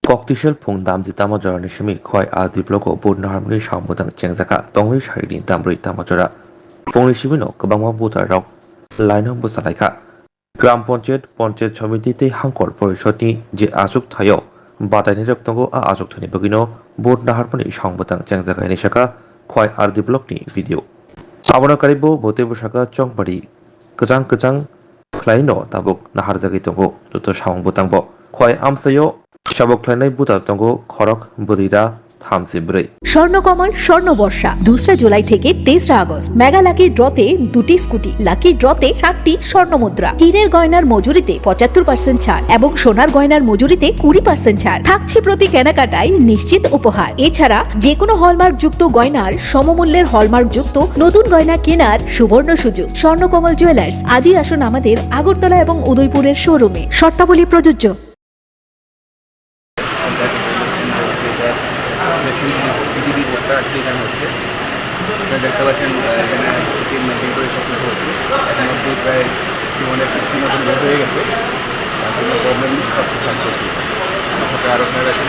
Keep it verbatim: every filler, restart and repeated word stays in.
Koktisel phung damji tamo jorani simi Khwai R D block o vote naharmani samung bwtang chengjakha tongwi sarini damrwi tamo jora. Phungni simino kwbangma voter rok line o bwchalaikha. Gram Panchayat, Panchayat Samiti tei Hangkor Porishod ni je achuk thaio batainai rok tongo, a achuk thaini bagwino vote naharmani samung bwtang chengjak hai hinwi sakha Khwai R D block ni B D O. Abono karwi bo botwi bwsaka chongpari kwchang kwchang khlaino tabuk naharjagwi tongo joto samung bwtang bo. Khwai amchaio sabuk khlainai voter tongo khorok bwrwi ra thamchi bwrwi. Swarnakamal স্বর্ণ বর্ষা দুসরা জুলাই থেকে তেসরা August. Mega lucky ড্রতে দুটি scooty, lucky ড্রতে সাতটি স্বর্ণ মুদ্রা, হীরের গয়নার মজুরিতে পঁচাত্তর পার্সেন্ট ছাড় এবং সোনার গয়নার মজুরিতে কুড়ি পার্সেন্ট ছাড় থাকছে প্রতি কেনাকাটায় নিশ্চিত উপহার। এছাড়া যে কোনো হলমার্কযুক্ত গয়নার সমমূল্যের হলমার্কযুক্ত নতুন গয়না কেনার সুবর্ণ সুযোগ। স্বর্ণকমল জুয়েলার্স, আজই আসুন আমাদের আগরতলা এবং উদয়পুরের শোরুমে। শর্তাবলী প্রযোজ্য। পঞ্চায়েত ইলেকশন হচ্ছে, এটা ইলেকশন বিডিবি ভোটটা আজকে এখানে হচ্ছে। আপনারা দেখতে পাচ্ছেন, আহ, এখানে সিপিএম মেনটেন করে সব কিছু হচ্ছে। এখন অবধি প্রায় টু হান্ড্রেড ফিফটি মতন ভোট হয়ে গেছে। আর কোনো প্রবলেম সব ঠিক ঠাক চলছে। আমার সাথে আরও স্যার আছেন,